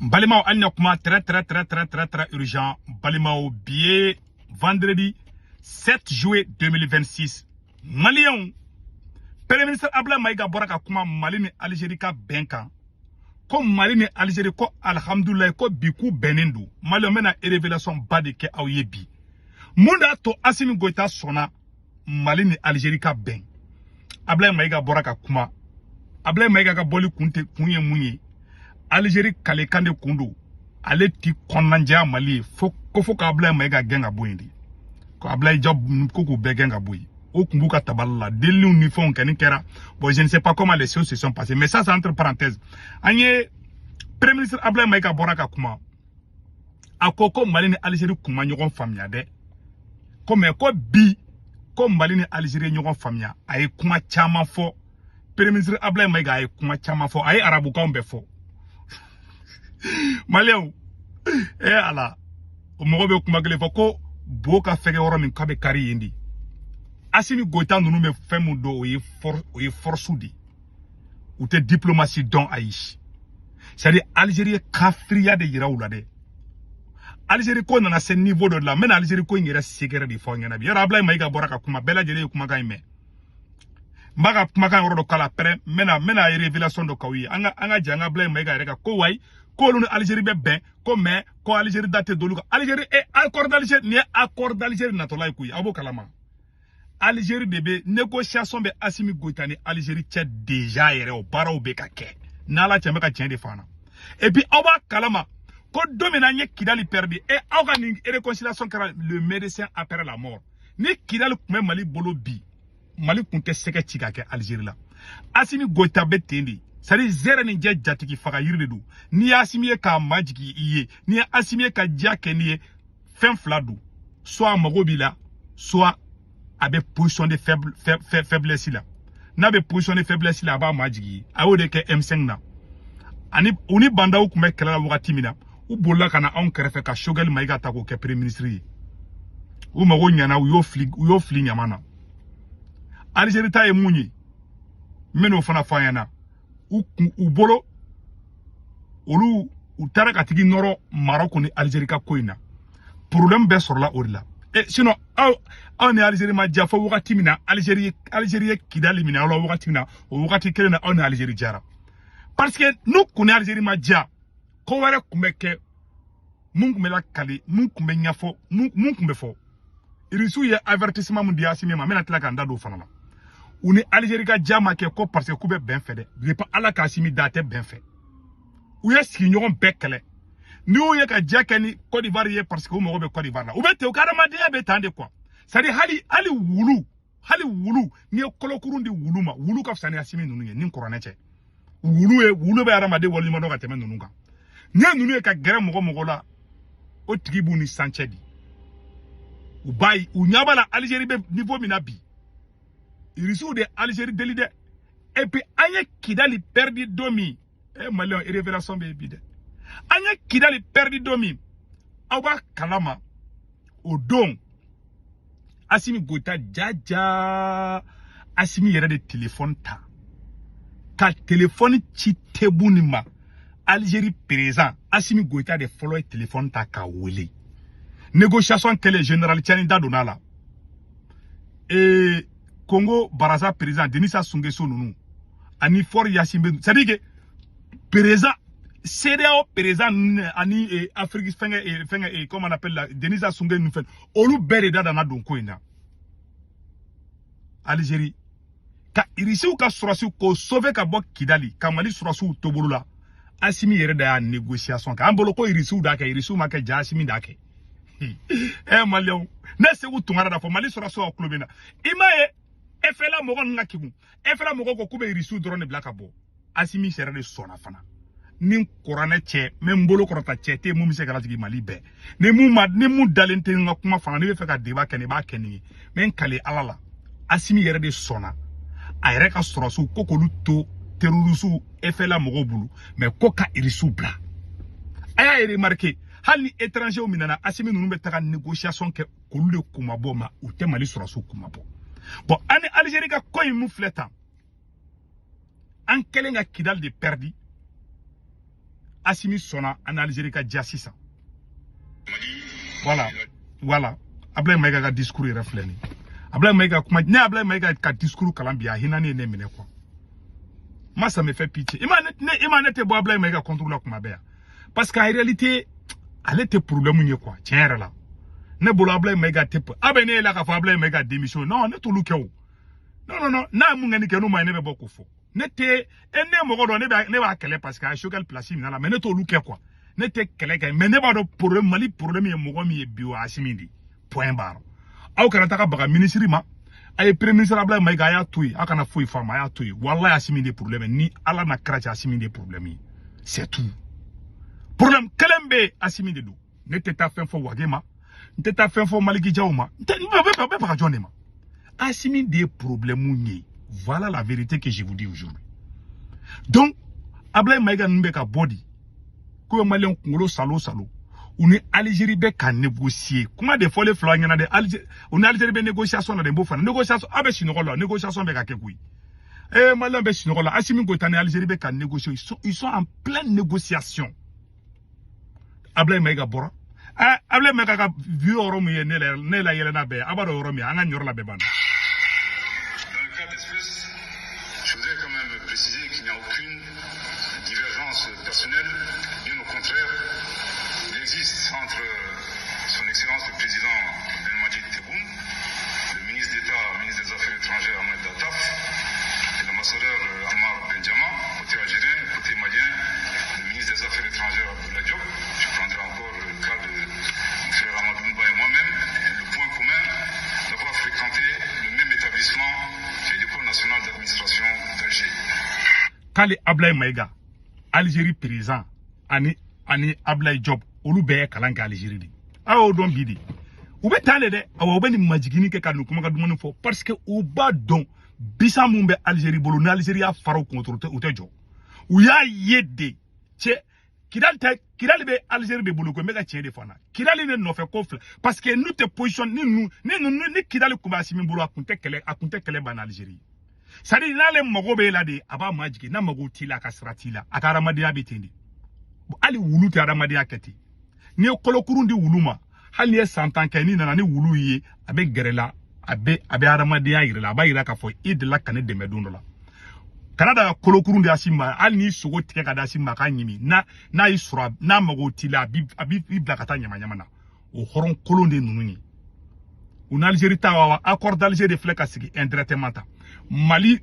N balimaw, hali na kuma très très très très très très urgent. Balimaw, bi ye vendredi 7 juillet 2026. Maliyɛnw, Premier ministre Abdoulaye Maïga bɔra ka kuma Mali ni Algérie ka bɛn kan, ko Mali ni Algérie ko alhamdulilayi, ko bi k'u bɛnnen don. Maliyɛnw, bɛna révélation ba de kɛ aw ye bi. Mun de y'a to Assimi Goïta sɔnna Mali ni Algérie ka bɛn? Abdoulaye Maïga bɔra ka kuma. Abdoulaye Maïga ka bɔli kun tɛ kun ye mun ye? Algérie kalekan de kun don. Ale ti kɔnɔnajɛya Mali ye fo ko fo ka Abdoulaye Maïga gɛn ka bɔ yen de, ko Abdoulaye Diop ko k'u bɛɛ gɛn ka bɔ yen. O kun b'u ka tabali la, deliliw ni fɛnw kɛ ni kɛra. Bon, je ne sais pas comment les choses se sont passées, mais ça, c'est entre parenthèses. An ye Premier ministre Abdoulaye Maïga bɔra ka kuma. A ko ko Mali ni Algérie kun ma ɲɔgɔn faamuya dɛ, ko mais ko bi ko Mali ni Algérie ɲɔgɔn faamuya. A ye kuma caman fɔ. Premier ministre Abdoulaye Maïga, a ye kuma caman fɔ, a ye arabukanw bɛɛ fɔ. Maliyɛnw, eh ala, o mɔgɔ bɛ kuma kelen fɔ ko bo ka fɛgɛ yɔrɔ min k'a bɛ kari yen de. Assimi Goïta ninnu bɛ fɛn mun dɔn, o ye o ye force de. U tɛ diplomatie dɔn, ayi. C'est à dire, Algérie ye kafiriya de yira u la dɛ. Algérie ko nana se niveau dɔ de la. N bɛna Algérie ko in yɛrɛ secret de fɔ aw ɲɛna bi. Yɔrɔ Abdoulaye Maïga bɔra ka kuma, bɛɛ lajɛlen ye kumakan in mɛn. N b'a ka kumakan yɔrɔ dɔ k'a la, après n bɛna révélation dɔ k'aw ye. An ka jɛ an ka Abdoulaye Maïga yɛrɛ ka ko wayi, k'olu ni Algérie bɛ bɛn ko, mais ko Algérie da tɛ d'olu kan. Algérie e accord d'Alger, nin ye accord d'Algérie natɔla ye koyi. Aw b'o kalama, Algérie de bɛ négociation bɛ Assimi Goïta ni Algérie cɛ déjà yɛrɛ. O baaraw bɛ ka kɛ n'Ala cɛ, n bɛ ka tiɲɛ de fɔ an na. Et puis aw b'a kalama ko don min na an ye Kidali perdu e, aw ka nin réconciliation kɛra le médecin après la mort. Ni Kidali tun bɛ Mali bolo bi, Mali tun tɛ sɛgɛ ci ka kɛ Algérie la. Assimi Goïta bɛ ten de, c'est à dire zɛrɛ ni jɛ jatigi faga yiri de don. N'i ye Assimi ye k'a majigin i ye, n'i ye Assimi ye ka diya kɛ n'i ye, fɛn fila don: soit a mago b'i la, soit a bɛ position de faiblesse la. N'a bɛ position de faiblesse la, a b'a majigin ye. A y'o de kɛ M5 na. Ani u ni bandaw tun bɛ kɛlɛ la wagati min na, u bolila ka na anw kɛrɛfɛ ka Choguel Maïga ta k'o kɛ Premier ministre ye. U mago ɲɛna, u y'o fili, u y'o fili ɲama na. Algérie ta ye mun ye? N bɛn'o fana fɔ an ɲɛna. U kun u bolo, olu u taara ka tigi nɔrɔ Maroc ni Algérie ka ko in na. Problème bɛɛ sɔrɔla o de la. E sinon aw ni Algérie ma diya fo wagati min na Algérie ye Kidali minɛ aw la wagati min na, o wagati kelen na aw ni Algérie jara. Parce que n'u kun ni Algérie ma diya, ko wɛrɛ kun bɛ kɛ. Mun kun bɛ lakale? Mun kun bɛ ɲɛfɔ? Mun kun bɛ fɔ? Irisiw ye avertissement mun di Assimi ma, n bɛna tila ka n da don o fana la. U ni Algérie ka diya ma kɛ ko parce que k'u bɛ bɛn fɛ dɛ. Depuis Ala ka Assimi da, a tɛ bɛn fɛ. U ye sigiɲɔgɔn bɛɛ kɛlɛ. N'i y'u ye ka diya kɛ ni Côte d'Ivoire ye, parce que u mago bɛ Côte d'Ivoire la. U bɛ ten, u ka adamadenya bɛ tan de quoi. C'est à dire, hali wulu, n'i ye kɔlɔkurun di wulu ma, wulu ka fisa ni Assimi ninnu ye. Ni kuranɛ cɛ, wulu ye wulu bɛ adamaden waleɲuman dɔn ka tɛmɛ ninnu kan. N'i ye ninnu ye ka gɛrɛ mɔgɔ mɔgɔ la, o tigi b'u ni san cɛ di. U b'a ye, u ɲɛ b'a la Algérie bɛ niveau min na bi. Irisiw de Algérie deli dɛ. Et puis an ye Kidali perdu don min, eh Maliyɛnw, révélation bɛ yen bi dɛ. An ye Kidali perdu don min, aw b'a kalama, o don Assimi Goïta jaja, Assimi yɛrɛ de téléphone ta ka téléphone ci Tebboune ma, Algérie président. Assimi Goïta de fɔlɔ ye téléphone ta k'a wele. Négociation kɛlen, général Tiani da donna a la. Ee Congo Brazza président Denis Sassou Nguesso ninnu ani Faure Gnassingbé, c'est à dire que président CEDEAO président ninnu ani Afrique fɛngɛ fɛngɛ comment on appelle la, Denis Sassou Nguesso ninnu fɛn, olu bɛɛ de da nana don ko in na. Algérie ka Irisiw ka sɔrɔsiw k'o sauver ka bɔ Kidali, ka Mali sɔrɔsiw to bolo la, Assimi yɛrɛ de y'a négociation kɛ. An bolo ko Irisiw d'a kɛ, Irisiw ma kɛ, ja Assimi d'a kɛ. Ɛ Maliyɛnw, ne Segu Tunkara da fɔ Mali sɔrɔsiw ka kulo bɛ na. I m'a ye, FLA mɔgɔ ninnu ka kegun. FLA mɔgɔw ko k'u bɛ Irisiw dɔrɔn de bila ka bɔ. Assimi yɛrɛ de sɔnna fana. Ni kuranɛ cɛ, n bɛ n bolo kɔrɔta, cɛ tɛ yen mun bɛ se ka lajigin Mali bɛɛ. Ni mun ma, ni mun dalen tɛ n ka kuma fana, n'i bɛ fɛ ka débat kɛ, nin i b'a kɛ nin ye. N bɛ n kale Ala la, Assimi yɛrɛ de sɔnna a yɛrɛ ka sɔrɔsiw ko k'olu to terroriste FLA mɔgɔw bolo, mais ko ka Irisiw bila. A y'a remarqué, hali ni étranger minɛna, Assimi ninnu bɛ taga négociation kɛ k'olu de kunmabɔ, ma u tɛ Mali sɔrɔsiw kunmabɔ. Bon, an ni Algérie ka ko in mun filɛ tan, an kɛlen ka Kidali de perdu. Assimi sɔnna an Algérie ka diya sisan. Voilà, voilà. Ablaye Maïga ka discours yɛrɛ filɛ nin ye. Ablaye Maïga kuma ne Ablaye Maïga ka discours kalan bi, a hinɛ ne ye ne minɛ quoi. Moi, ça me fait pitié. I ma ne tɛ bɔ Ablaye Maïga contre la kuma bɛɛ yan. Parce qu'en réalité, ale tɛ problème ye quoi, tiɲɛ yɛrɛ la. Ne bolo Ablaye Maïga tɛ a bɛ ne ye la k'a fɔ Ablaye Maïga démission. Non, ne t'olu kɛ o. Non, non, non, n'a ye mun kɛ ni kɛ n'o ma ye, ne bɛ bɔ k'o fɔ. Ne tɛ e ne mɔgɔ dɔn, ne b'a kɛlɛ parce que a ye Choguel place minɛ a la, mais ne t'olu kɛ quoi. Ne tɛ kɛlɛ kɛ, mais ne b'a dɔn problème Mali problème ye mɔgɔ min ye bi, o ye Assimi de ye. Point barre. Aw kana taga baga ministre ma. A ye premier ministre Ablaye Maïga, a y'a to yen, a kana foyi f'a ma, a y'a to yen. Walahi, Assimi de problème ye. Ni Ala na kira cɛ, Assimi de problème ye. C'est tout. Problème kelen bɛ yen, Assimi de don. Ne tɛ taa fɛn fɔ Wage ma. N tɛ taa fɛn fɔ Maliki Jaw ma. N tɛ n bɛ baga jɔn de ma? Assimi de ye problème ye. Voilà la vérité que je vous dis aujourd'hui. Donc, Ablaye Maïga ninnu bɛ ka bɔ di k'u bɛ maliyɛn kunkolo salo salo. U ni Algérie bɛ ka négocier. Kuma de fɔlen fila ɲɛna dɛ. Algérie, u ni Algérie bɛ négociation na dɛ, n b'o fana. Négociation, aw bɛ sunɔgɔ la, négociation bɛ ka kɛ koyi. Eh, maliyɛn bɛ sunɔgɔ la. Assimi Goïta ni Algérie bɛ ka négocier. Ils sont en pleine négociation. Ablaye Maïga bɔra. Eh, Ablaye Maïga ka vieux yɔrɔ min ye ne la yɛlɛ n'a bɛɛ ye. A b'a dɔn yɔrɔ min, an ka nin yɔrɔ la bɛɛ banna. Dans le cas d'espèce, je voudrais quand même préciser qu'il n'y a aucune divergence personnelle, bien au contraire, il existe entre son Excellence le Président Abdelmadjid Tebboune, le ministre d'État, ministre des Affaires étrangères Ahmed Attaf, et l'ambassadeur Ammar Bendjama, côté algérien, côté malien, le ministre des Affaires étrangères Abdoulaye Diop. Je prendrai encore le cas de mon frère Amadou Mouba et moi-même, le point commun d'avoir fréquenté le même établissement qui est l'École nationale d'administration d'Alger. K'ale Ablaye Maïga, Algérie président ani Ablaye Diop, olu bɛɛ ye kalan kɛ Algérie de. A y'o dɔn bi de. U bɛ tan de dɛ. Awɔ, u bɛ nin majigini kɛ ka nin kuma ka dumuni fɔ parce que u b'a dɔn bisa mun bɛ Algérie bolo, ni Algérie y'a fara u kun, u tɛ jɔ. U y'a ye de cɛ Kidali tɛ, Kidali bɛ Algérie de bolo ko n bɛ ka tiɲɛ de fɔ an na. Kidali de nɔfɛ ko filɛ parce que n'u tɛ position ni nu ni ninnu ni Kidali kun bɛ Assimi bolo, a kun tɛ kɛlɛ ban Algérie. C'est à dire n'ale mago b'e la de, a b'a majigin, n'a mago t'i la, a ka sira t'i la, a ka adamadenya bɛ ten de. Hali wulu tɛ adamadenya kɛ ten. N'i ye kolokurun di wulu ma, hali n'i ye san 10 kɛ, n'i nana ni wulu ye, a bɛ gɛrɛ la, a bɛ adamadenya yira la, a b'a yira k'a fɔ i delila ka ne dɛmɛ don dɔ la. Kana da ka kolokurun di Asi ma, hali n'i sogo tigɛ ka di Asi ma k'a ɲimi, n'a y'i sɔrɔ, n'a mago t'i la, a b'i bila ka taa ɲama ɲama na. O hɔrɔn kolon de ninnu ye. U ni Algérie ta wa, accord d'Alger de filɛ ka sigi indirectement ta. Mali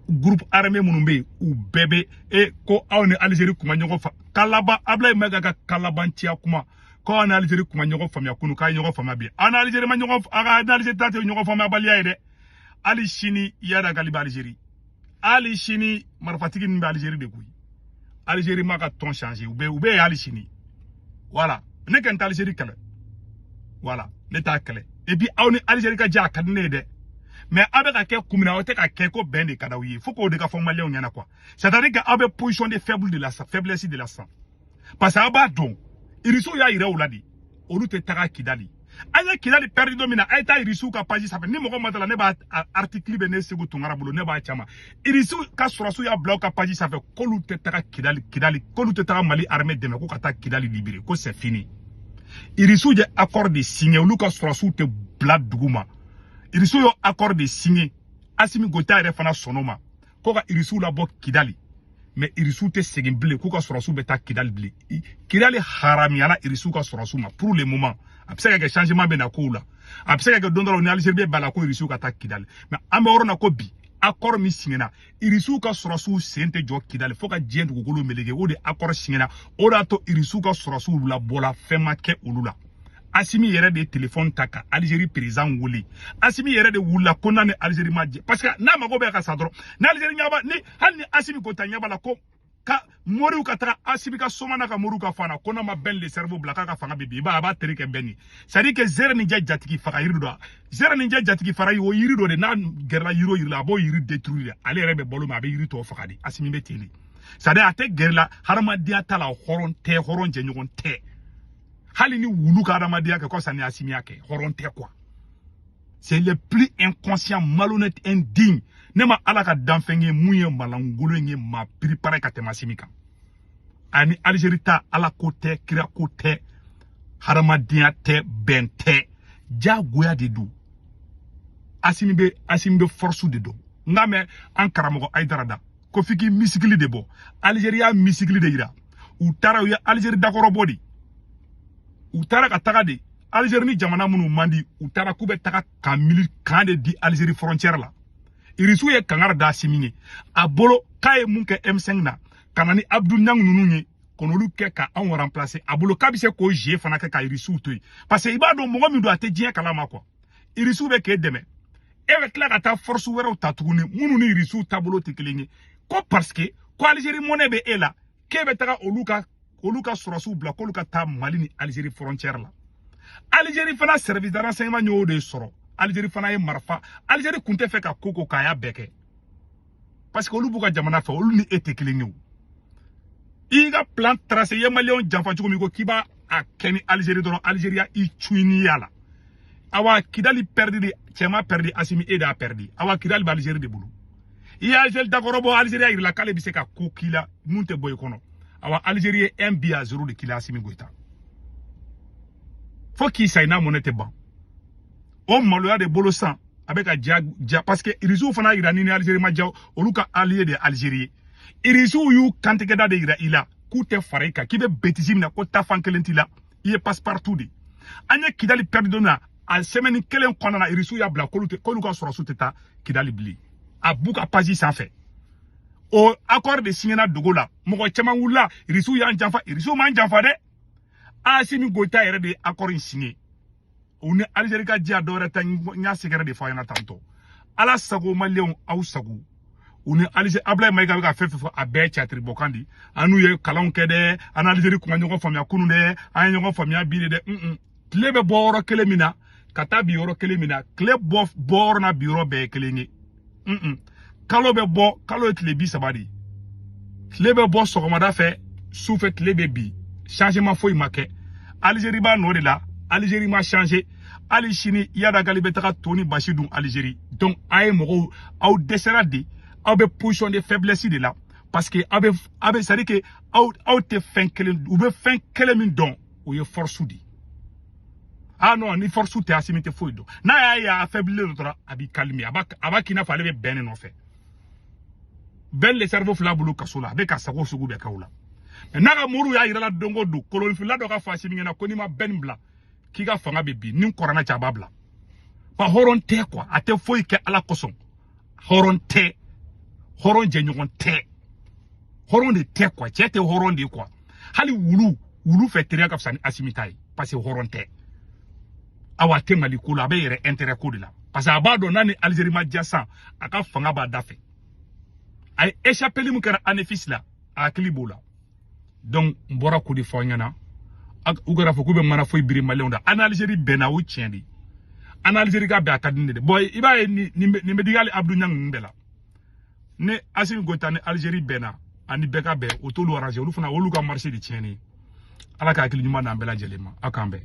groupe armé minnu bɛ yen, u bɛɛ bɛ e ko aw ni Algérie kuma ɲɔgɔn fa kalaba. Ablaye Maïga ka kalabanciya kuma ko aw ni Algérie kuma ɲɔgɔn faamuya kunu, k'a ye ɲɔgɔn faamuya bi. Aw ni Algérie ma ɲɔgɔn, aw ka ni Algérie ta tɛ ɲɔgɔn faamuyabaliya ye dɛ. Hali sini Iyad Ghali bɛ Algérie, hali sini marifatigi ninnu bɛ Algérie de koyi. Algérie ma ka tɔn changer, u bɛ yen hali sini. Voilà, ne kɛ n tɛ Algérie kɛlɛ, voilà, ne t'a kɛlɛ. Et puis aw ni Algérie ka diya, a ka di ne ye dɛ, mais aw bɛ ka kɛ kun min na, aw tɛ ka kɛ ko bɛn de ka d'aw ye. Fo k'o de ka fɔ maliyɛnw ɲɛna quoi. C'est à dire que aw bɛ position de faible de la faiblesse de la sisan, parce que aw b'a dɔn irisiw y'a yira u la de, olu tɛ taga Kidali. An ye Kidali perdu don min na, a ye taa irisiw ka page sanfɛ. Ni mɔgɔ ma da la, ne b'a article bɛ ne Segu Tunkara bolo, ne b'a caman. Irisiw ka sɔrɔsiw y'a bila u ka page sanfɛ k'olu tɛ taga Kidali, Kidali k'olu tɛ taga Mali armée dɛmɛ ko ka taa Kidali libérer, ko c'est fini. Irisiw ye accord de signé, olu ka sɔrɔsiw tɛ bila dugu ma. Irisiw ye accord de signé, Asimi Goïta yɛrɛ fana sɔnn'o ma ko ka irisiw labɔ Kidali, mais irisiw tɛ segin bilen, k'u ka sɔrɔsiw bɛ taa Kidali bilen. Kidali haramuyala irisiw ka sɔrɔsiw ma pour le moment. A bɛ se ka kɛ changement bɛ na kow la, a bɛ se ka kɛ don dɔ la ni Algérie bɛ ba la ko irisiw ka taa Kidali. Mais an bɛ yɔrɔ na ko bi, accord min signena, irisiw ka sɔrɔsiw sen tɛ jɔ Kidali fo ka diɲɛ dugukolo meleke. O de accord signena, o de y'a to irisiw ka sɔrɔsiw labɔla, fɛn ma kɛ olu la. Asimi yɛrɛ de ye téléphone ta ka Algérie président wele. Asimi yɛrɛ de wulila ko n'a ni Algérie ma jɛ, parce que n'a mago bɛ ka sa dɔrɔn, ni Algérie ɲaba ni hali ni Asimi ko ta ɲaba la ko ka moriw ka taga Asimi ka soma n'a ka moriw ka fana ko n'a ma Ben le cerveau bila k'a ka fanga bɛ bin, i b'a ye a b'a teri kɛ Ben ye. C'est à dire que zɛrɛ ni jɛ jatigi faga yiri dɔ, zɛrɛ ni jɛ jatigi fara o yiri dɔ de, n'a gɛrɛla yiri o yiri la, a b'o yiri détruire. Ale yɛrɛ bɛ balo, mais a bɛ yiri tɔ faga de. Asimi bɛ ten de, c'est à dire a tɛ gɛrɛ la, hadamadenya t'a la, hɔrɔn tɛ, hɔrɔn jɛɲɔgɔn tɛ. Hali ni wulu ka adamadenya kɛ kɔsa ni Asimi y'a kɛ, hɔrɔn tɛ quoi. C'est le plus inconscient, malhonnête, indigne. Ne ma Ala ka danfɛn ye mun ye malangolo ye maa préparé ka tɛmɛ Asimi kan. Ani Algérie ta, ala ko tɛ, kira ko tɛ, hadamadenya tɛ, bɛn tɛ, diyagoya de don. Asimi bɛ force de dɔn. N k'a mɛn an karamɔgɔ Ayidara da ko f'i k'i misikili de bɔ. Algérie y'a misikili de yira. U taara, u ye Algérie dakɔrɔbɔ de. U taara ka taga de Algérie ni jamana minnu man di, u taara k'u bɛ taga kan mili kan de di Algérie frontière la. Irisiw ye kangari da Asimi ye a bolo k'a ye mun kɛ M5 na ka na ni Abdou Niang ninnu ye, ka n'olu kɛ ka anw remplacer. A bolo k'a bɛ se k'o jeu fana kɛ ka irisiw to yen, parce que i b'a dɔn mɔgɔ min don, a tɛ diɲɛ kalama quoi. Irisiw bɛ k'e dɛmɛ, e bɛ tila ka taa force wɛrɛw ta tuguni minnu ni irisiw taabolo tɛ kelen ye, ko parce que ko Algérie monnaie bɛ e la, k'e bɛ taga olu ka sɔrɔsiw bila k'olu ka taa Mali ni Algérie frontière la. Algérie fana service de renseignement y'o de sɔrɔ. Algérie fana ye marifa. Algérie kun tɛ fɛ ka ko k'a y'a bɛɛ kɛ, parce que olu b'u ka jamana fɛ, olu ni e tɛ kelen ye. O i ka plan tracé, i ye maliyɛnw janfa cogo min, ko k'i b'a a kɛ ni Algérie dɔrɔn, Algérie i cuiniya la. Awa, Kidali perdu de, cɛ ma perdu, Asimi e de y'a perdu. Awa, Kidali bɛ Algérie de bolo. I ye Algérie dakɔrɔ bɔ, Algérie y'a yir'i la k'ale bɛ se ka ko k'i la mun tɛ bɔ i kɔnɔ. Awa, Algérie ye 1 but à 0 de k'i la, Asimi Goïta. Fo k'i sa i n'a mɔnɛ tɛ ban. O maloya de bolo san a bɛ ka ja ja, parce que irisiw fana yira ni Algérie ma ja, olu ka allié de ye Algérie ye. Irisiw y'u kantigɛda de yira i la k'u tɛ fara i kan, k'i bɛ bêtise min na, ko tafan kelen t'i la, i ye passe partout de. An ye Kidali perdu don min na, a semaine kelen kɔnɔna na, irisiw y'a bila k'olu tɛ, k'olu ka sɔrɔsiw tɛ taa Kidali bilen. A b'u ka page sanfɛ, o accord de signé na dogo la. Mɔgɔ caman wulila, irisiw y'an janfa. Irisiw m'an janfa dɛ, Asimi Goïta yɛrɛ de ye accord in signé. U ni Algérie ka diya dɔwɛrɛ tɛ. N y'a sɛgɛrɛ de fɔ a ɲɛna tantɔ. Ala sago, maliyɛnw, aw sago. U ni Algérie, Ablaye Mayiga bɛ ka fɛn fɛn fɔ, a bɛɛ ye théâtre bɔkan de. An n'u ye kalanw kɛ dɛ, an n'Algérie kun ka ɲɔgɔn faamuya kunun dɛ, an ye ɲɔgɔn faamuya bi de dɛ. Tile bɛ bɔ yɔrɔ kelen min na ka taa bi yɔrɔ kelen min na, tile bɔ bɔyɔrɔ n'a bi yɔrɔ bɛɛ ye kelen ye. Kalo bɛ bɔ, kalo ye tile 30 de ye. Tile bɛ bɔ sɔgɔmada fɛ, sufɛ tile bɛ bi, changement foyi ma kɛ. Algérie b'a nɔ de la, Algérie ma changer. Hali sini Iyad Ghali bɛ taga to ni basi dun Algérie. Donc a ye mɔgɔw, aw dɛsɛra de, aw bɛ position de faiblesse de la, parce que aw bɛ, c'est à dire que aw tɛ fɛn kelen, u bɛ fɛn kelen min dɔn, o ye force de ye. Ah non, ni force tɛ, Asimi tɛ foyi dɔn. N'a y'a ye a affaibli dɔrɔn, a b'i calmer, a b'a k'i n'a fɔ ale bɛ bɛn ne nɔfɛ. Bɛn le cerveau fila bolo kaso la, a bɛ ka sago sugu bɛɛ kɛ o la. Mais n'a ka moriw y'a yira la don o don, kolonfila dɔ ka fɔ Asimi ɲɛna ko n'i ma bɛn bila, k'i ka fanga bɛ bin, ni kɔrɔna cɛ, a b'a bila. Wa hɔrɔn tɛ quoi, a tɛ foyi kɛ ala kosɔn. Hɔrɔn tɛ, hɔrɔn jɛɲɔgɔn tɛ, hɔrɔn de tɛ quoi. Cɛ tɛ hɔrɔn de ye quoi. Hali wulu, wulu fɛ teriya ka fisa ni Asimi ta ye, parce que hɔrɔn tɛ. Awa, a tɛ Mali ko la, a bɛ yɛrɛ intérêt ko de la, parce que a b'a dɔn n'a ni Algérie ma diya san, a ka fanga b'a da fɛ. A ye échappé min kɛra Anefis la, a hakili b'o la. Donc n bɔra k'o de fɔ aw ɲɛna. U kana fɔ k'u bɛ mana foyi biri maliyɛnw da. An ni Algérie bɛnna, o tiɲɛ de. An ni Algérie ka bɛn, a ka di ne de. Bon, i b'a ye nin bɛ digi hali Abdou Niang ninnu bɛɛ la. Ni Asimi Goïta ni Algérie bɛnna, ani bɛɛ ka bɛn, o t'olu arranger, olu fana olu ka marché de tiɲɛnen. Ala ka hakili ɲuman d'an bɛɛ lajɛlen ma. Aw k'an bɛn.